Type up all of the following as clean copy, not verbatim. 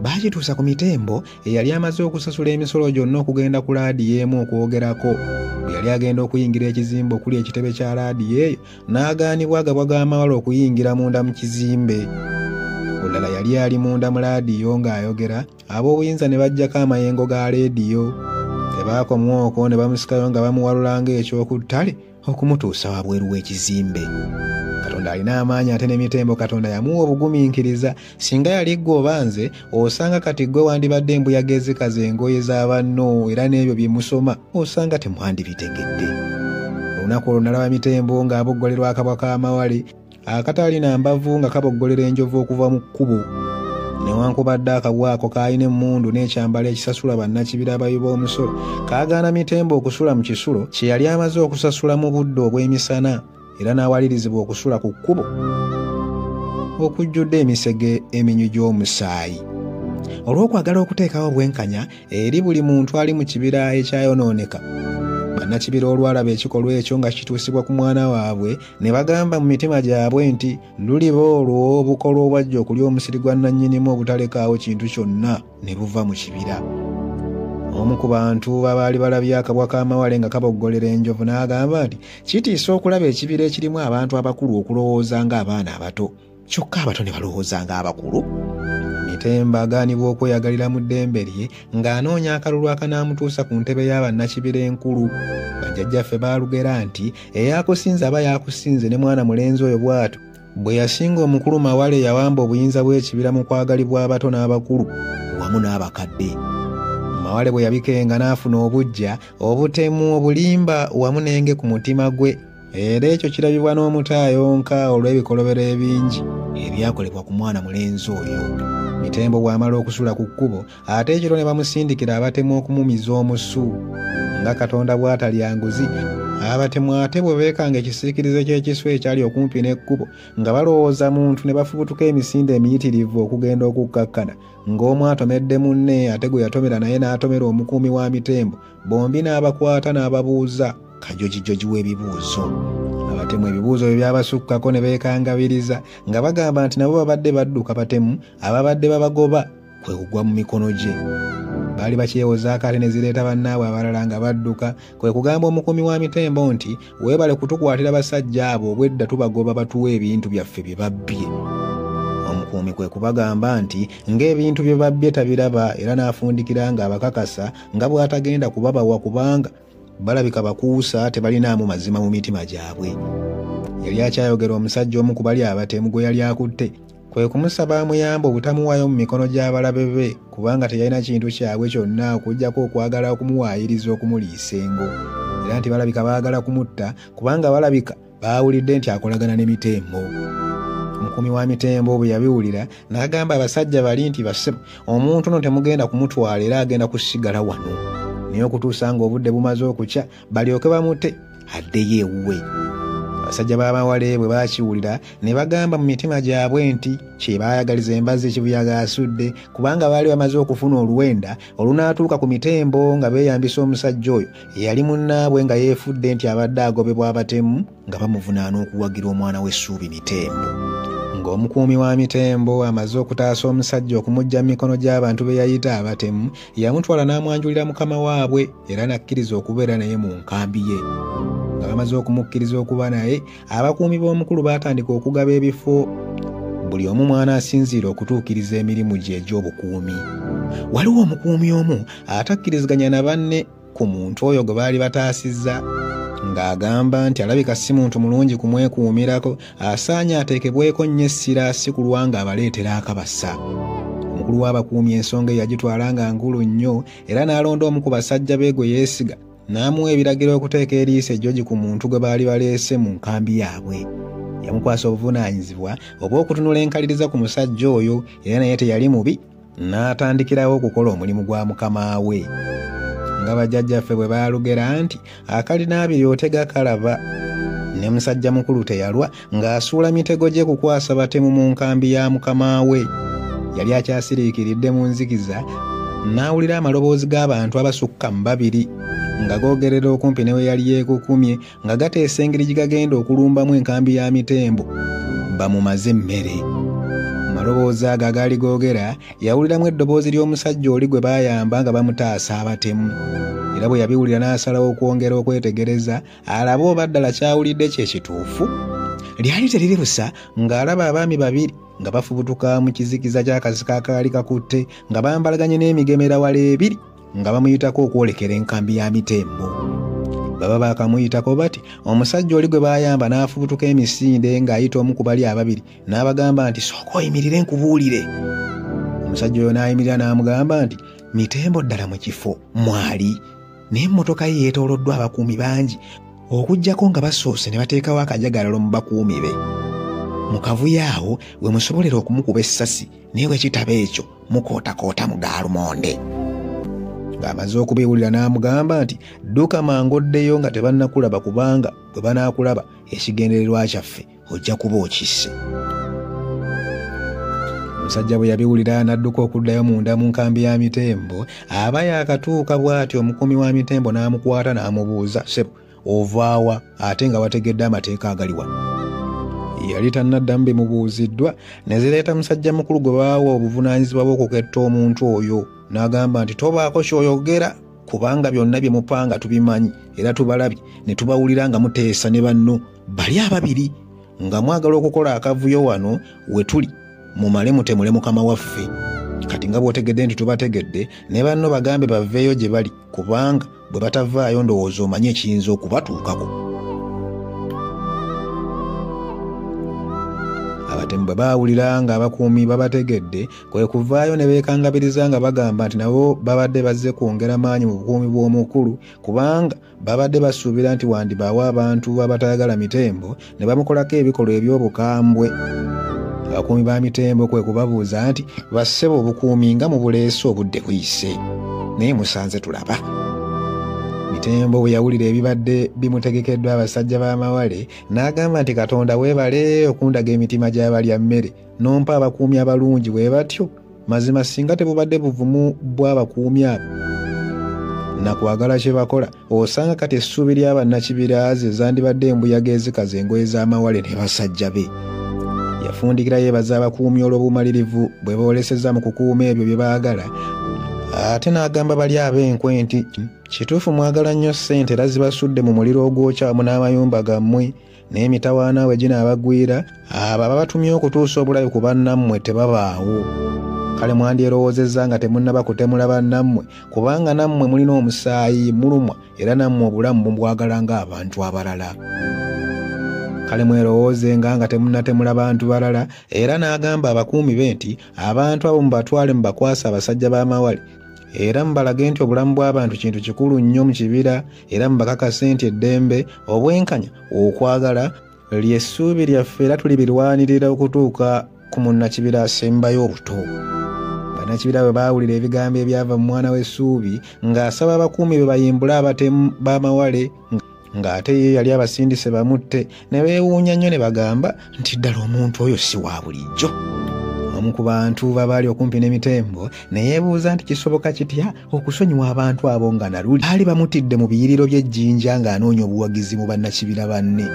Baakituusa ku Mitembo eyali amaze okusasula emisolo gyonna okugenda ku laadiyo emu okwogerako. Bwe yali agenda okuyingira ekizimbe okuli ekitebe kya laadiyo eyo, n'agaanibwa agabwa g'amawale okuyingira munda mu kizimbe. Olulala yali ali munda mu laadiyo ng'ayogera, ab'obuyinza ne baggyako amayengo ga leediyo. Tebaakoma okwo ne bamusikayo nga bamuwalula ng'ekyokuttale okumutuusa wabweru w'ekizimbe. Katonda alina amaanyi ate ne Mitembo Katonda yamuwa obugumiikiriza. Singa yali ggwe oba nze, osanga kati ggwe wandibadde embuyaga ezikaza engoye za banno era n'ebyo bye musoma osanga temwandibitegedde. Olunaku olwo nalaba Mitembo ng'aboggolerwa akabwa k'amawale akatalina mbavu nga kaboggolera enjovu okuva mu kkubo. Newankubadde akabwa ako kaalina emmundu n'ekyambalo ekisasula bannakibira abawi b'omusolo, kaagaana Mitembo okusula mu kisulo kye yali amaze okusasula mu budde obw'emisana era n'awalirizibwa okusula ku kkubo okujjudde emisege eminywi gy'omusaayi. Olw'okwagala okuteekawo obwenkanya eri buli muntu ali mu kibira ekyayonooneka, bannakibira olwalaba ekikolwa ekyo nga kituusibwa ku mwana waabwe ne bagamba mu mitima gyabwe nti luliba olwo obukolwa obwajja okulya omusiri gwa nnannyinimu obutalekaawo kintu kyonna ne buva mu kibira. Omu ku bantu abaali balabye akabwa k'amawale nga kaboggolera enjovu n'agamba nti kitiisa okulaba ekibira ekirimu abantu abakulu okulowooza ng'abaana abato, kyokka abato ne balowooza ng'abakulu. Mitembo agaanibwa okweyagalira mu ddembe lye ng'anoonya akalulu akanaamutuusa ku ntebe y'abannakibira enkulu. Bajjajjaffe baalugera nti eyakusinze aba yakusinze ne mwana mulenzi oyo bw'atyo bwe yasinga omukulu Mawale yawamba obuyinza bw'ekibira mu kwagalibwa abato n'abakulu wamu n'abakadde. Mawale bwe yabikenga n'afuna obuggya, obutemu, obulimba wamu n'enge ku mutima gwe, era ekyo kirabibwa n'omuto ayonka olw'ebikolobero ebingi ebyakolebwa ku mwana mulenzi oyo. Mitembo bw'amala okusula ku kkubo, ate ekiro ne bamusindikira abatemu okumumiza omusu. Nga Katonda bw'atalya nguzi, abatemu ate bwe beekanga ekisiikirize ky'ekisu ekyali okumpi n'ekkubo nga balowooza muntu ne bafubutuka emisinde emiyitirivu okugenda okukkakkana, ng'omu atomedde munne ate gwe yatomera naye n'atomera omukuumi wa Mitembo, bombi n'abakwata n'ababuuza kajojijoji w'ebibuuzo. Abatemu ebibuuzo bwe byabasukkako ne beekangabiriza nga bagamba nti nabo babadde badduka batemu ababadde babagoba kwe kugwa mu mikono gye. Baali bakyewozaako ate ne zireeta bannaabwe abalala nga badduka, kwe kugamba omukuumi wa Mitembo nti weebale kutukwatira basajja abo obwedda tubagoba batuwe ebintu byaffe bye babbye. Omukuumi kwe kubagamba nti ng'ebintu bye babbye tabiraba era n'afundikira ng'abakakasa nga bw'atagenda kubabawa kubanga balabika bakuusa tebalinaamu mazima mu mitima gyabwe. Yali akyayogera omusajja omu ku bali abatemu gwe yali akutte kwe kumusaba amuyambe obutamuwaayo mu mikono gy'abalabe be kubanga teyalina kintu kyabwe kyonna okuggyako okwagala okumuwaayiriza okumuliisa engo, era nti balabika baagala kumutta kubanga balabika baawulidde nti akolagana ne Mitembo. Omukuumi wa Mitembo bwe yabiwulira n'agamba abasajja bali nti bassebo omuntu ono temugenda kumutwala era agenda kusigala wano, naye okutuusa ng'obudde bumaze okukya balyoke bamute addeyo ewuwe. Abasajja b'amawale bwe baakiwulira ne bagamba mu mitima gyabwe nti kye baayagaliza embazzi ekibuyaga asudde, kubanga baali bamaze okufuna oluwenda olunaatuuka ku Mitembo nga beeyambisa omusajja oyo eyali munnaabwe nga yeefudde nti abadde agobebwa abatemu nga bamuvunaana okuwagira omwana w'essuubi Mitembo. Ng'omukuumi wa Mitembo amaze okutaasa omusajja okumuggya mu mikono gy'abantu be yayita abatemu, yamutwala n'amwanjulira mukama waabwe era n'akkiriza okubeera naye mu nkambi ye. Nga bamaze okumukkiriza okuba naye, abakuumi b'omukulu baatandika okugaba ebifo buli omu mwana asinziira okutuukiriza emirimu gye egy'obukuumi. Waliwo omukuumi omu atakkiriziganya na banne ku muntu oyo gwe baali bataasizza, ng'agamba nti alabika si muntu mulungi kumwekuumirako, asaanye ateekebweko nnyo essira si kulwa ng'abaleetera akabasa. Omukulu w'abakuumi ensonga yagitwala nga nkulu nnyo era n'alonda omu ku basajja be gwe yeesiga n'amuwa ebiragiro okuteeka eriiso ejjogi ku muntu gwe baali baleese mu nkambi yaabwe. Yamukwasa obuvunaanyizibwa obw'okutunula enkaliriza ku musajja oyo era naye teyali mubi n'atandikirawo okukola omulimu gwa mukama we. Nga bajjajjaffe bwe baalugera nti akalina abiri otega kalaba, ne musajja mukulu teyalwa ng'asuula mitego gye kukwasa batemu mu nkambi ya mukama we. Yali akyasiriikiridde mu nzikiza n'awulira amaloboozi g'abantu abasukka mu babiri nga googerera okumpi ne we yali yeekukumye nga gateesa engeri gye gagenda okulumbamu enkambi ya Mitembo bamumaze emmere. Amaloboozi ago agaali googera yawuliramu eddoboozi ly'omusajja oli gwe baayamba nga bamutaasa abatemu. Era bwe yabiwulira n'asalawo okwongera okwetegereza alabe oba ddala kyawulidde kye kituufu. Lyali teriri busa ng'alaba abaami babiri nga bafubutuka mu kizikiza ky'akasiko akaali kakutte nga bambalaganye n'emigemera wala ebiri nga bamuyitako okwolekera enkambi ya Mitembo. Baba baakamuyitako bati omusajja oli gwe baayamba n'afubutuka emisinde ng'ayita omu ku bali ababiri n'abagamba nti sooka oyimirire nkubuulire. Omusajja oyo n'ayimirira n'amugamba nti Mitembo ddala mu kifo mwali, naye emmotoka ye yeetooloddwa abakuumi bangi okuggyako nga basoose ne bateekawo akajagalalo mu bakuumi be. Mu kavuyo awo we musobolera okumukuba essasi, naye bwe kitaba ekyo mukootakoota mu gaalumonde. Ng'amaze okubiwulira n'amugamba nti dduka mangu oddeyo nga tebannakulaba, kubanga bwe banaakulaba ekigendererwa kyaffe ojja kuba okisse. Omusajja bwe yabiwulira n'adduka okuddayo munda mu nkambi ya Mitembo. Aba yaakatuuka bw'atyo omukuumi wa Mitembo n'amukwata n'amubuuza, ssebo ovaawa ate nga wategedde amateeka agali wano? Yali tannaddamu bimubuuziddwa ne zireeta musajja mukulu gwe baawa obuvunaanyizibwa bw'okuketta omuntu oyo n'agamba nti tobaako ky'oyogera kubanga byonna bye mupanga tubimanyi era tubalabye ne tubawulira nga muteesa ne banno bali ababiri nga mwagala okukola akavuyo wano we tuli mumale mutemule mukama waffe. Kati nga bw'otegedde nti tubategedde ne banno bagambe baveeyo gye bali, kubanga bwe batavaayo ndowooza omanye ekiyinza okubatuukako. Abatemu bwe baawulira nga abakuumi babategedde kwe kuvaayo ne beekangabiriza nga bagamba nti nabo babadde bazze kwongera maanyi mu bukuumi bw'omukulu, kubanga babadde basuubira nti wandibaawo abantu abatayagala Mitembo ne bamukolako ebikolwa eby'obukambwe. Abakuumi ba Mitembo kwe kubabuuza nti bassebo obukuumi nga mubuleese obudde buyise, naye musanze tulaba. Mitembo bwe yawulira ebibadde bimutegekeddwa abasajja b'amawale n'agamba nti Katonda weebale okundaga emitima gy'abalya mmere n'ompa abakuumi abalungi bwe batyo. Mazima singa tebubadde buvumu bw'abakuumi abo nakwagala kye bakola, osanga kati essuubi ly'abannakibira ze zandibadde embuyaga ezikaza engoye z'amawale ne basajja be. Yafundikira yeebaza abakuumi olw'obumalirivu bwe boolesezza mu kukuuma ebyo bye baagala, ate n'agamba bali ab'enkwe nti kituufu mwagala nnyo ssente era zibasudde mu muliro ogwokya wamu n'amayumba gammwe n'emitawaana we ginaabagwira, abo ababatumye okutuusa obulabe ku bannammwe tebabaawo. Kale mwandyerowoozezza nga temunnaba kutemula bannammwe, kubanga nammwe mulina omusaayi mulumwa era nammwe obulamu mubwagala ng'abantu abalala. Kale mwerowoozenga nga temunnatemula bantu balala. Era n'agamba abakuumi be nti abantu abo mubatwale mubakwase abasajja b'amawale, era mubalage nti obulamu bw'abantu kintu kikulu nnyo mu kibira, era mubakakase nti eddembe, obwenkanya, okwagala ly'essuubi lyaffe era tulibirwanirira okutuuka ku munnakibira asembayo obuto. Bannakibira bwe baawulira ebigambo ebyava mu mwana w'essuubi ng'asaba abakuumi be bayimbule abatemu b'amawale ng'ate ye yali abasindise bamutte, ne beewuunya nnyo ne bagamba nti ddala omuntu oyo si wa bulijjo. Omu ku bantu babaali okumpi n'Emitembo ne yeebuuza nti kisoboka kitya okusonyiwa abantu abo nga naluli baali bamutidde mu biyiriro by'ejjinja ng'anoonya obuwagizi mu bannakibira banne.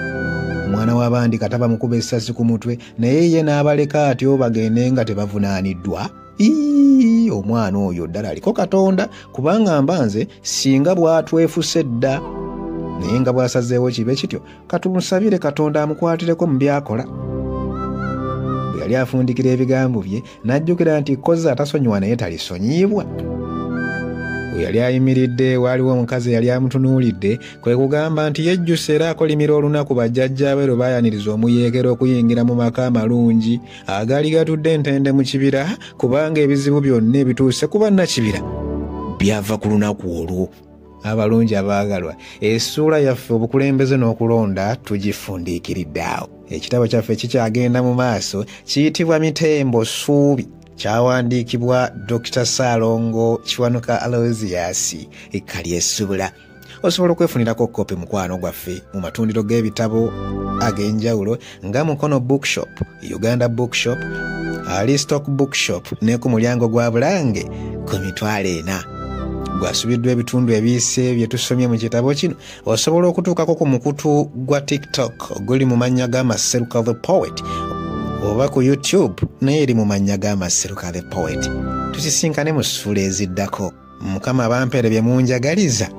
Omwana w'abandi kata bamukuba essasi ku mutwe naye ye n'abaleka atyo bagende nga tebavunaaniddwa. Ii, omwana oyo ddala aliko Katonda, kubanga mbanze singa bw'atwefuse dda, naye nga bw'asazeewo kibe kityo katumusabire Katonda amukwatireko mu by'akola. Bwe yali afundikira ebigambo bye n'ajjukira nti Kozza atasonyiwa naye talisonyiyibwa. We yali ayimiridde waaliwo omukazi eyali amutunuulidde kwe kugamba nti yejjusa era akolimira olunaku bajjajjaabe lwe baayaniriza omuyeekera okuyingira mu maka amalungi agaali gatudde entende mu kibira, kubanga ebizibu byonna ebituuse ku bannakibira byava ku lunaku olwo. Abalungi abaagalwa, essuula yaffe obukulembeze n'okulonda tugifundiikiridde awo. Ekitabo kyaffe kikyagenda mu maaso kiyitibwa Mitembo Ssuubi, kyawandiikibwa Dr. Ssaalongo Kiwanuka Aloysius Kalyesubula. Osobola okwefunirako kopi mukwano gwaffe mu matundiro g'ebitabo ag'enjawulo nga Mukono Bookshop, Uganda Bookshop, Alistock Bookshop ne ku mulyango gwa Bulange ku 400,000. Gwasubiddwa ebitundu ebiyise bye tusomye mu kitabo kino. Osobola okutuukako ku mukutu gwa TikTok oguli mu mannya ga Maseruka the Poet, Oba ku YouTube naye eri mu mannya ga Maseruka the Poet. Tusisinkane mu ssuula eziddako. Mukama bampeere bye munjagaliza.